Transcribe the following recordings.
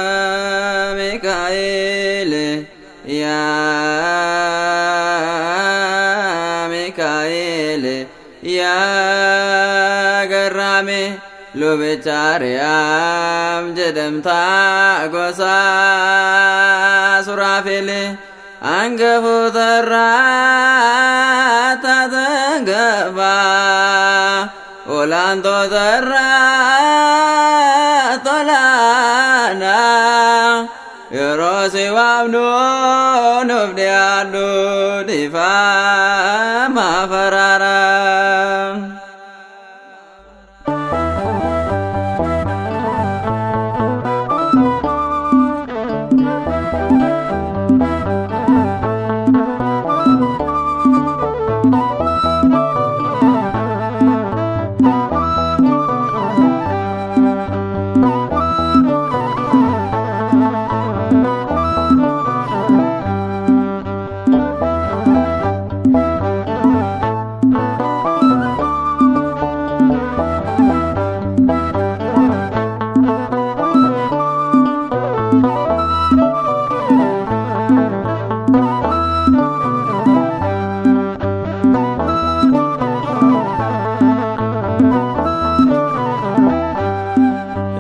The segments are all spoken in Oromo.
Yaa Mikaa'el, yaa Mikaa'el, yaa garraame lubicha Ariyaam jedhamtaa gosa Suraafel hangafoota irraa taatan gabaa olaantoota irraa tolaanaa yeroo si waamnu nuuf dhiyaadhu dhiifama faraara.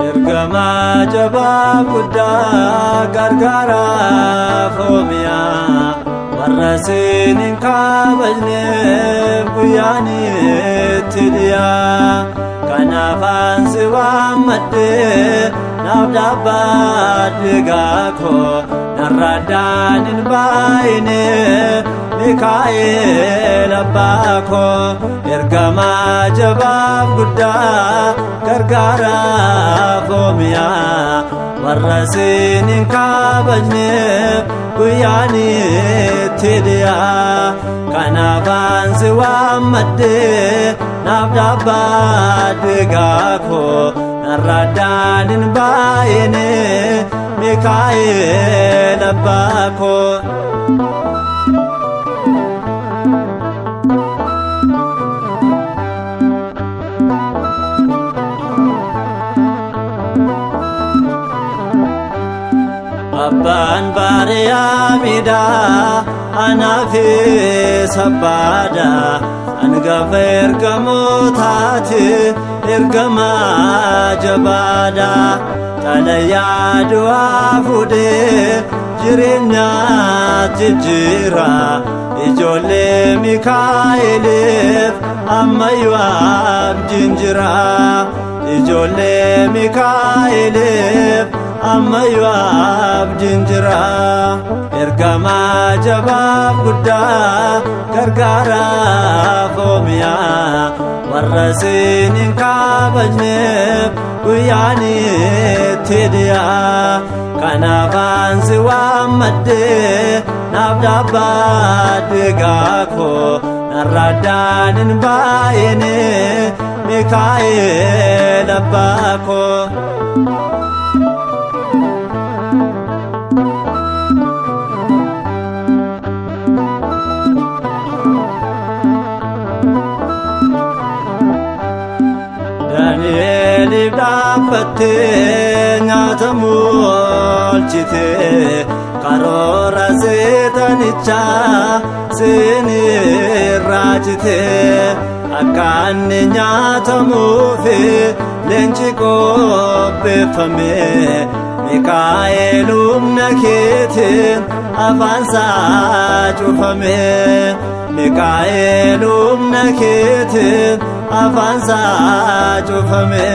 Ergamaa jabaa guddaa gargaaraa foomiyaa warra siin hin kabajneef guyyaan itti dhiyaa. Kanaaf ansi waammadhee naaf dhaabbadhe gaakoo narraadhaan hin baay'ine Mikaa'el abbaa koo. Ergamaa jabaaf guddaa gargaaraa foomiyaa warra siin hin kabajneef guyyaan itti dhiyaa. Kanaaf ansi waammadhee naaf dhaabbadhe gaakoo narraadhaan hin baay'ine Mikaa'el abbaa koo. Abbaan baariyaamidha anaafis abbaadha hangafa ergamootaati ergamaa jabaadha xalayaa du'aa fuudhee jireenya jijjiira ijoollee Mikaa'eliif ammayyuu abdiin jira ijoollee Mikaa'eliif ammayyuu abdiin jira. Ergamaa jabaaf guddaa gargaaraa foomiyaa warra siin hin kabajneef guyyaan itti dhiyaa. Kanaaf ansi waammadhee naaf dhaabbadhe gaakoo narraadhaan hin baay'ine Mikaa'el abbaa koo. Daani'eliif dhaabbattee nyaatamuu oolchitee karoora seexanichaa siin irraajitee akka inni nyaatamuuf leenci qopheeffame Mikaa'el humna keetiin afaansaa cufame Mikaa'el humna keetiin afaansaa cufame.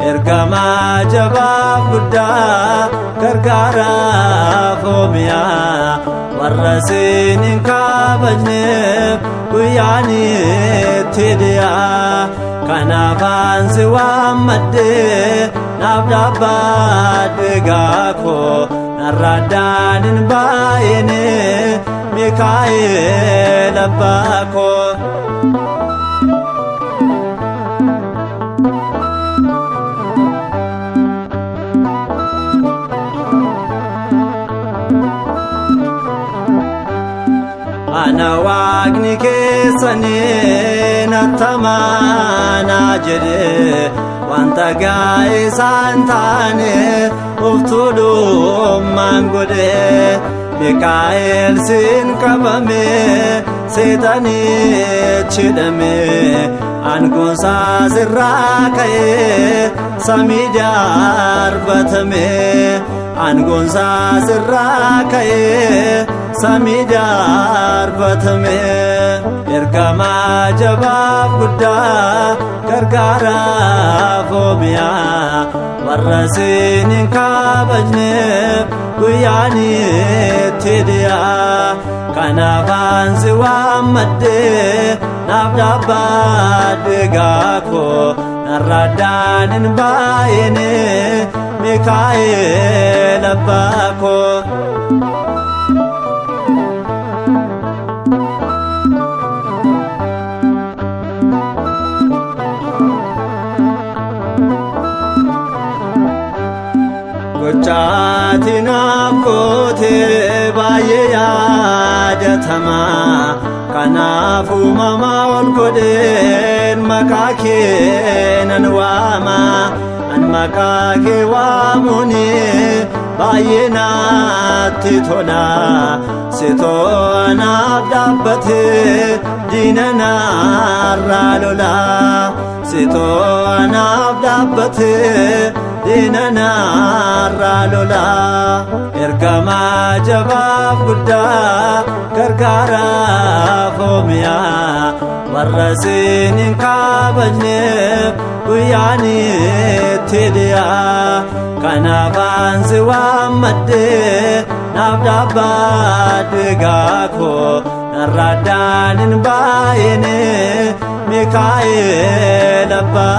Ergamaa jabaaf guddaa gargaaraa foomiyaa warra siin hin kabajneef guyyaan itti dhiyaa. Kanaaf ansi waammadhee naaf dhaabbadhe gaakoo narraadhaan hin baay'ine Mikaa'el abbaa koo. Ana waaqni keessanii nattamaanaa jedhe. Wanta gaa'e isaan taane of tuulummaan godhe. Mikaa'el siin qabame, seexanichi hidhame, aangoonsaa sirraa ka'ee samii darbatame. Aangoonsaa sirraa ka'ee samii darbatame. Ergamaa jabaaf guddaa, gargaaraa foomiyaa, warra siin hin kabajneef guyyaan itti dhiyaa. Kanaaf ansi waammadhee naaf dhaabbadhe gaakoo, narraddaan hin baay'ine, Mikaa'el abbaa koo. Gochaati naaf gootee baay'ee yaadatama. Kanaaf uumama ol godheen maqaa kee nan waama. An maqaa kee waamuuni baay'ee natti tola. Sitoo anaaf dhaabbatee diina narraa lola. Sitoo anaaf dhaabbatee diina narraa lola. Ergamaa jabaaf guddaa, gargaaraa foomiyaa, warra siin hin kabajneef guyyaan itti dhiyaa. Kanaaf ansi waammadhee naaf dhaabbadhe gaakoo, narraddaan hin baay'ine, Mikaa'el abbaa.